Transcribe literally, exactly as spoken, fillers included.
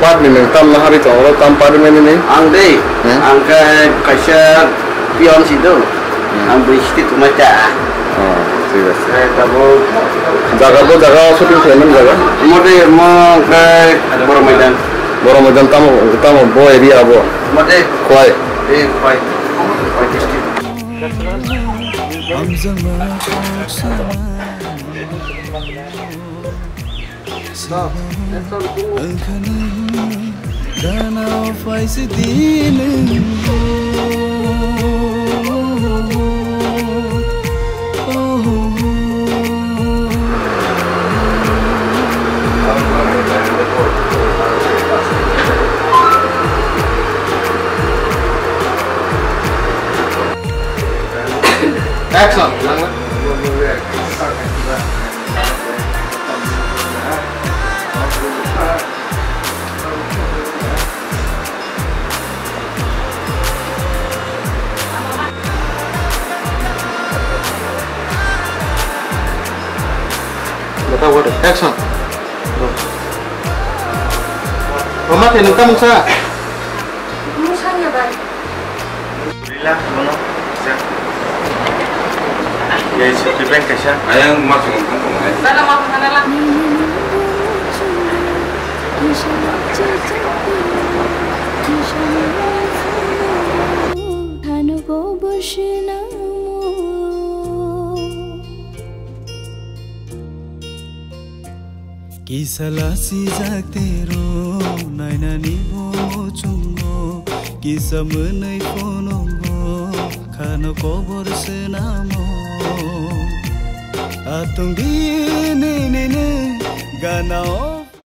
Part ni nwng tam naharwi tongo, tam part ni nini? Ang de, Hmm? ang khe kaisa peon si do. Hmm. Ang bwrwi siti tongmai ta. Oh, thik ase. Eh, tabo. Jaga bo, jaga shooting khlaimani jaga? Mode mo khe Borok Maidan. Borok Maidan tamo, tamo bo area bo? Mode. Khwlai? Eh, Khwlai. Khwlai district. Action. Action. Mama khe nung tamung sa? Mung sanya bai. Relax, bono. Sa. Ya, isi prepare kaisa. Ayang masuk nungkang tongo hai. Dala ma phana la. Khano kobor swnamo. Kisa lasijak tero nainani bo chungo, kisa mwnwi phonongo khano kobor swnamo. Atwng bini nini gana o.